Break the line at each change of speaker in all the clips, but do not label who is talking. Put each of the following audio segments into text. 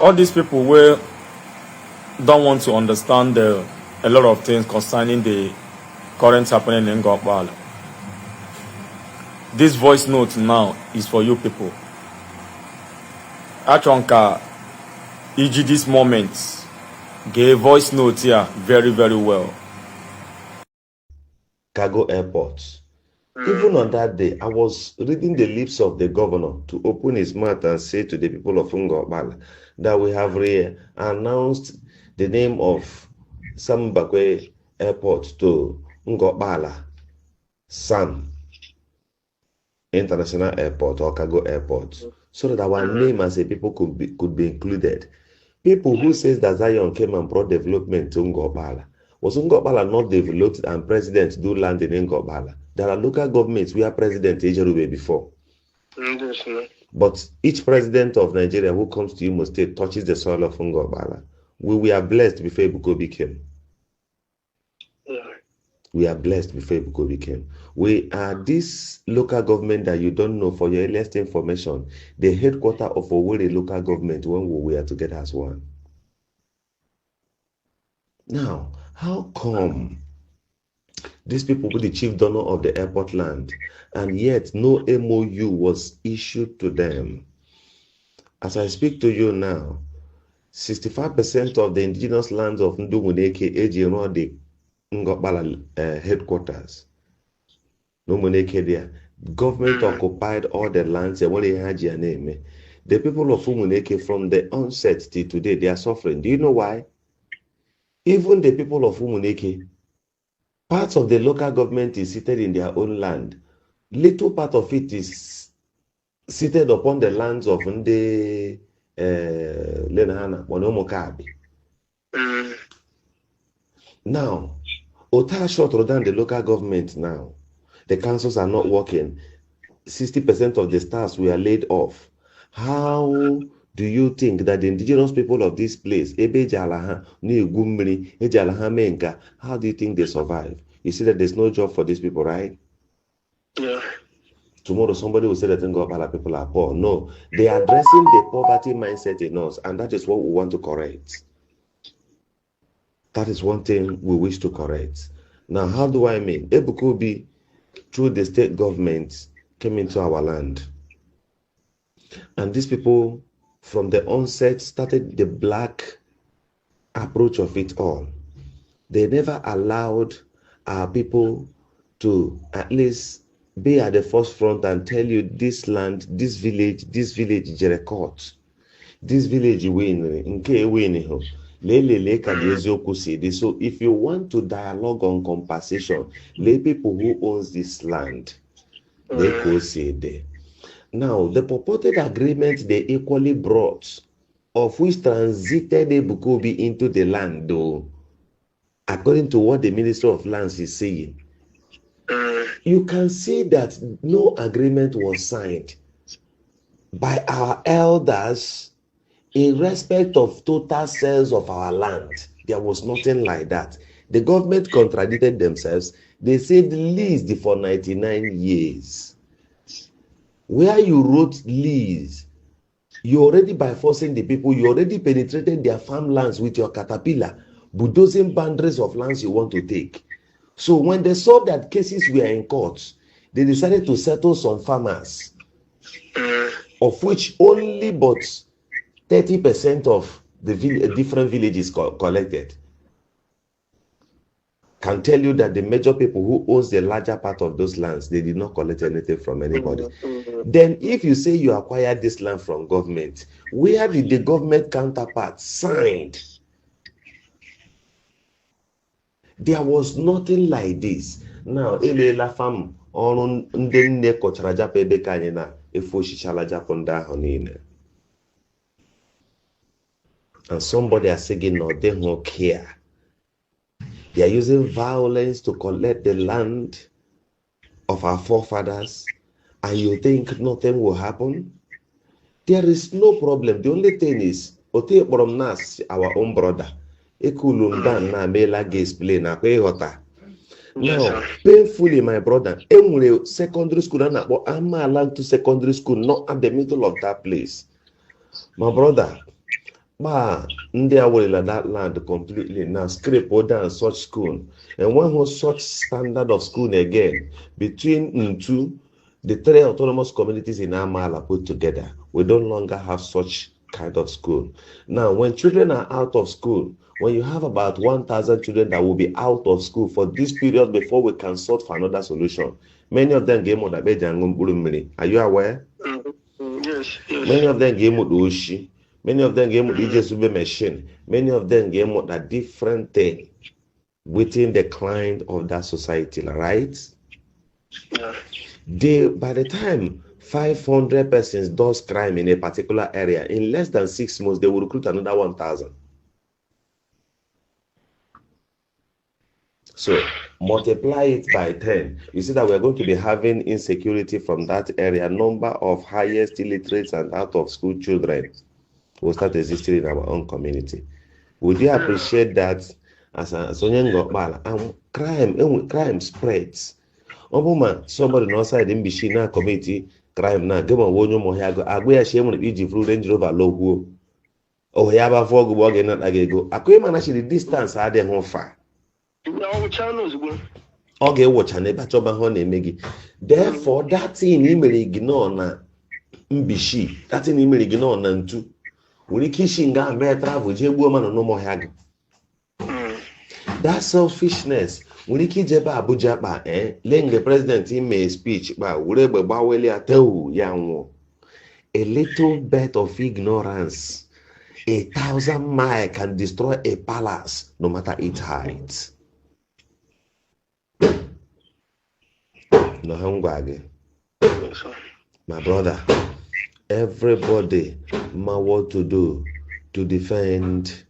all these people will don't want to understand a lot of things concerning the current happening in Ngokbala. This voice note now is for you people. Achonka EG this moment gave voice note here very, very well.
Cargo airport. Even on that day, I was reading the lips of the governor to open his mouth and say to the people of Ngokbala that we have announced the name of Sambakwe Airport to Ngokbala Sam International Airport or Cargo Airport, so that our name as a people could be included. People who says that Zion came and brought development to Ngokbala. Was Ngokbala not developed and presidents do land in Ngokbala? There are local governments where President Ejerube before. But each president of Nigeria who comes to Imo State touches the soil of Ngokbala. We are blessed before Ebukobi came. We are blessed before Ebukobi came. We are this local government that you don't know. For your earliest information, the headquarters of Owerri local government when we were together as one. Now, how come these people were the chief donor of the airport land, and yet no MOU was issued to them? As I speak to you now, 65% of the indigenous lands of Ndumuneke around the Ngokbala headquarters. Numuneke there. Government occupied all the lands and what they had your name. The people of Umuneke from the onset till today, they are suffering. Do you know why? Even the people of Umuneke, parts of the local government is seated in their own land. Little part of it is seated upon the lands of Nde Lenahana, Monomokabi. Now, Ota short than the local government now. The councils are not working. 60% of the staffs were laid off. How do you think that the indigenous people of this place, how do you think they survive? You see that there's no job for these people, right?
Yeah.
Tomorrow somebody will say that Ngokbala people are poor. No, they are addressing the poverty mindset in us, and that is what we want to correct. That is one thing we wish to correct. Now, how do I mean? Ebukobi, through the state government, came into our land. And these people, from the onset, started the black approach of it all. They never allowed our people to at least be at the forefront and tell you this land, this village, Jerekot, this village, so if you want to dialogue on compensation, lay people who owns this land, they go say there. Now, the purported agreement they equally brought, of which transited Ebukobi into the land, though, according to what the Minister of Lands is saying, you can see that no agreement was signed by our elders in respect of total sales of our land. There was nothing like that. The government contradicted themselves. They said lease for 99 years. Where you wrote lease, you already, by forcing the people, you already penetrated their farmlands with your caterpillar, bulldozing boundaries of lands you want to take. So when they saw that cases were in court, they decided to settle some farmers, of which only but 30% of the different villages collected. Can tell you that the major people who owns the larger part of those lands, they did not collect anything from anybody. Then if you say you acquired this land from government, where did the government counterpart signed? There was nothing like this. Now, Elela fam on ndenne kocharaja pebe kanyena efoshishala japonda honine. And somebody are saying no, they don't care. They are using violence to collect the land of our forefathers, and you think nothing will happen? There is no problem. The only thing is, Ote Boromnas, our own brother, Ekulundan na mela explain na hota. Now, painfully, my brother, secondary school, I'm allowed to secondary school, not at the middle of that place. My brother, India will that land completely now scrape or down such school. And one who such standard of school again between the three autonomous communities in Amala put together. We don't longer have such kind of school. Now, when children are out of school, when you have about 1,000 children that will be out of school for this period before we can sort for another solution, many of them game on the bed and are you aware?
Yes.
Many of them game with Oshi. Many of them game with EJSUB machine. Many of them game with a different thing within the client of that society, right?
Yeah.
By the time 500 persons does crime in a particular area, in less than 6 months, they will recruit another 1,000. So multiply it by 10. You see that we're going to be having insecurity from that area. Number of highest illiterates and out of school children will start existing in our own community. Would you appreciate that as a and crime spreads? Somebody outside in Bishina committee crime now give on one more agwe shame iji fru range rover low oh yaba fog working not agego akwe actually distance are there home far okay watch and never choba ho na-eme gị therefore that thing imere ignore na mbishi that thing imere ignore na ntu nwere ike isi nga mee travel je gbuo mmanụ n'ụmụ ọhịa gị that selfishness nwere ike ijebe Abuja kpa lenge president ime speech kpa were egbe gbaweli atewu ya nwụọ. A little bit of ignorance 1,000 miles can destroy a palace no matter its height. No, my brother, everybody know what to do to defend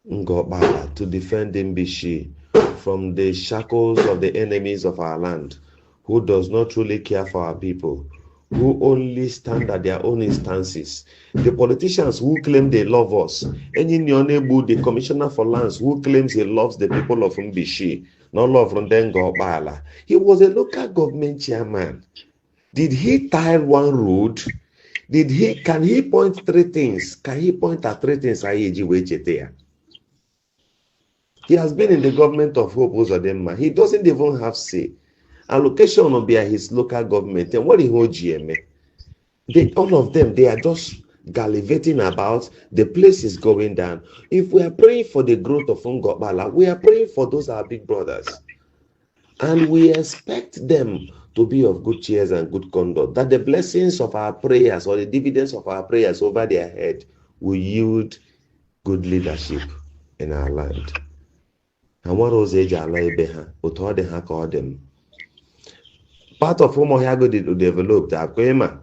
Ngobala, to defend Mbishi from the shackles of the enemies of our land, who does not truly care for our people, who only stand at their own instances. The politicians who claim they love us, any Nyonebu, the commissioner for lands, who claims he loves the people of Mbishi, not love from Ngobala. He was a local government chairman. Did he tile one road? Can he point three things? Can he point at three things? He has been in the government of Hope Uzodinma. He doesn't even have say. Allocation will be at his local government. And what he hold GMA? All of them, they are just gallivanting about the place is going down. If we are praying for the growth of Ngobala, we are praying for those our big brothers. And we expect them to be of good cheers and good conduct, that the blessings of our prayers or the dividends of our prayers over their head will yield good leadership in our land. And what was age them? Part of Umuohia did develop the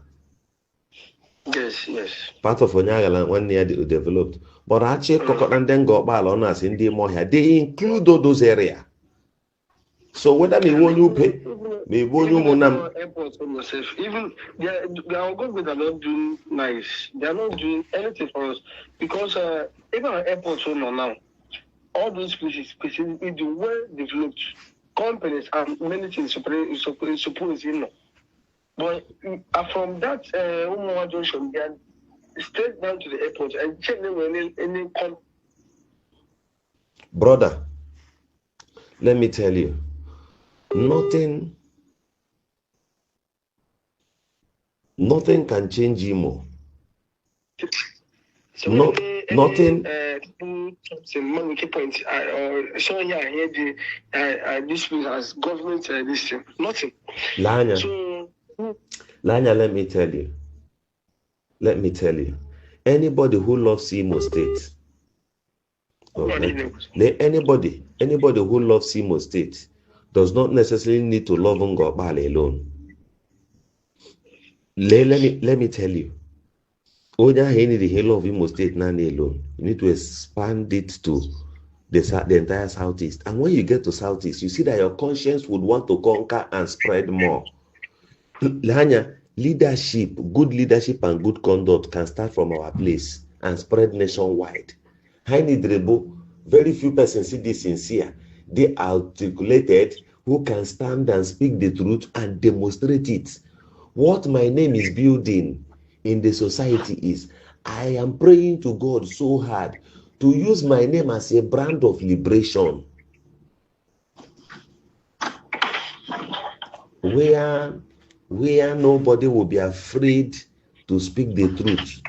Yes.
Part of Onyagala 1 year developed. But actually, Kokot then got Balonas in the Mohia. They include all those areas. So whether me want you pay, me want you monam.
Even their government are not doing nice. They are not doing anything for us because even our airports now, all those places specifically the well developed companies and many things supposed But from that Umuohia junction, they are straight down to the airport and check them when any
Brother, let me tell you, nothing can change Imo.
So
nothing.
Point or showing here this as government this thing. Nothing.
Lanya,
So
Lanya, let me tell you. Anybody who loves Imo State, anybody who loves Imo State does not necessarily need to love Ngobala alone. Let me tell you. Oja need the halo of Imo State none alone. You need to expand it to the entire southeast. And when you get to southeast, you see that your conscience would want to conquer and spread more. Lanya, leadership, good leadership and good conduct can start from our place and spread nationwide. Very few persons see this sincere. They are articulated who can stand and speak the truth and demonstrate it. What my name is building in the society is I am praying to God so hard to use my name as a brand of liberation, where nobody will be afraid to speak the truth.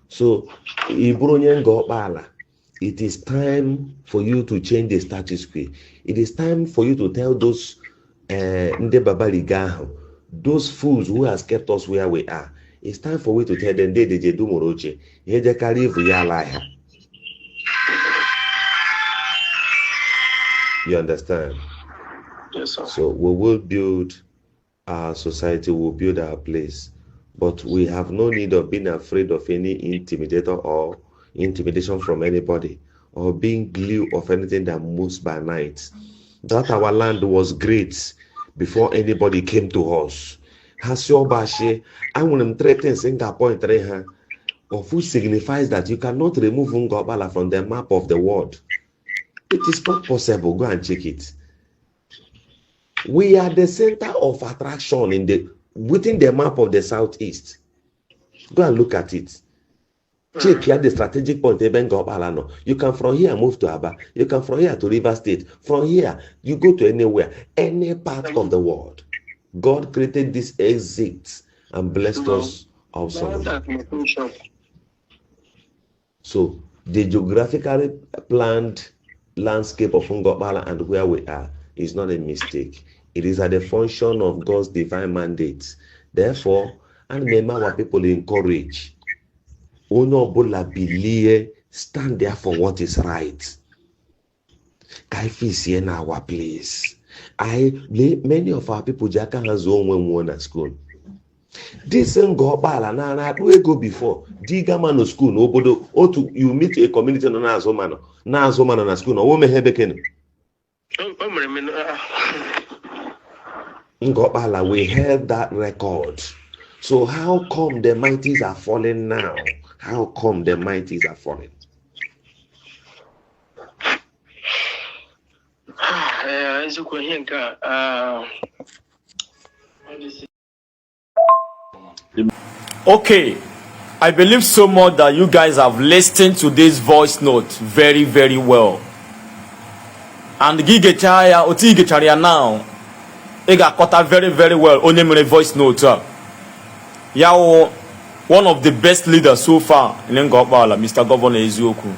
So, it is time for you to change the status quo. It is time for you to tell those those fools who has kept us where we are. It's time for you to tell them they do moroche. You understand?
Yes, sir.
So we will build our society, we'll build our place. But we have no need of being afraid of any intimidator or intimidation from anybody, or being glue of anything that moves by night. That our land was great before anybody came to us. Hasiobashi, I want to threaten Singapore of which signifies that you cannot remove Ngobala from the map of the world. It is not possible. Go and check it. We are the center of attraction within the map of the southeast. Go and look at it. Check here the strategic point. You can from here move to Aba. You can from here to River State. From here, you go to anywhere, any part of the world. God created this exit and blessed us also. So the geographically planned landscape of Ngobala and where we are is not a mistake. It is at the function of God's divine mandate. Therefore, and remember what people encourage. Stand there for what is right. Kaifis in our place. Many of our people Jaka has one at school. This Ngobala na we go before. Diga man school no bodo you meet a community no na azomano na school no wo me hebeken. Ngobala, we held that record. So how come the mighties are falling now? How come the mighties are falling?
Okay, I believe so much that you guys have listened to this voice note very, very well. And Gigechaya, Otigecharia now. Ega Kota very, very well. Only voice note. Yao, one of the best leaders so far in Ngobala, Mr. Governor Eziokwu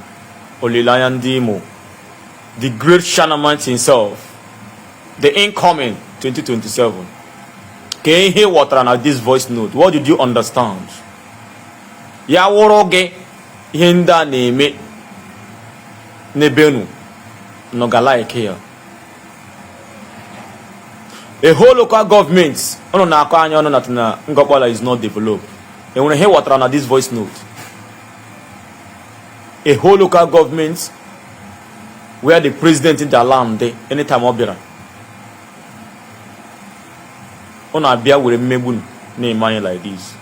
Voicenote, the great Shanamite himself, the incoming 2027. Can you hear what ran at this voice note? What did you understand? Yaworoge Hinda Neme Nebenu Nogalaik here. A whole local government Ngobala is not developed. And when I hear what ran at this voice note, a whole local government where the president in the land anytime obira. Bear with a mebun name money like this.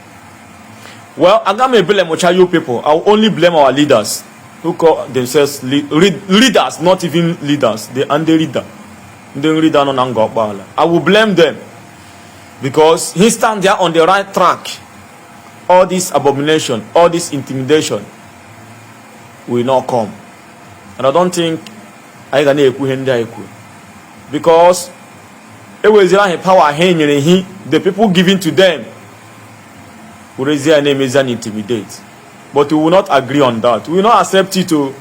Well, I got me blame you people. I'll only blame our leaders who call themselves leaders, not even leaders. They are the leader. I will blame them because he stand there on the right track. All this abomination, all this intimidation will not come. And I don't think I can because it was power the people giving to them will raise their name and intimidate. But we will not agree on that. We will not accept it to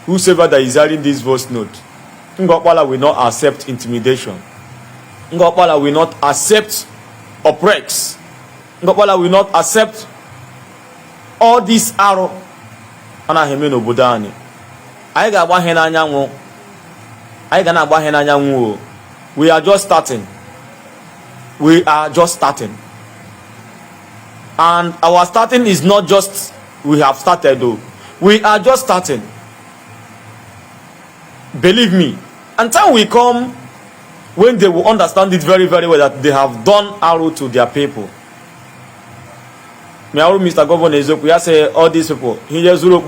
whosoever that is hearing this voice note. Ngobala will not accept intimidation. Ngobala will not accept oppress. Ngobala will not accept all this arrow. Anahemeno Budani. I got one hand on young. I got one hand on young. We are just starting. We are just starting. And our starting is not just we have started though. We are just starting. Believe me, until we come, when they will understand it very, very well that they have done arrow to their people. Mr. Governor Eziokwu say all these people, he just wrote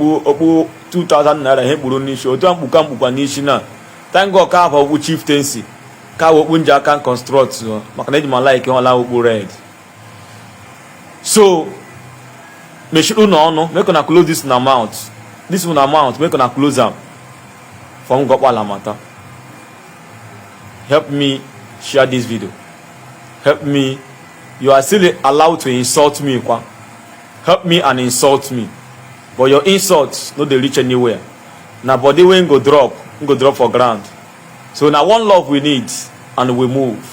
2,000 naira he buru nishi, otu ampuka nishi na. Thank God ka have chieftaincy, ka wunja can construct, makana di malike on la red. So make sure no make una close this una mouth. This una mouth make una close am. From Gopala matter. Help me share this video. Help me. You are still allowed to insult me, kwa. Help me and insult me. But your insults no dey reach anywhere. Na body wey go drop for ground. So now one love we need and we move.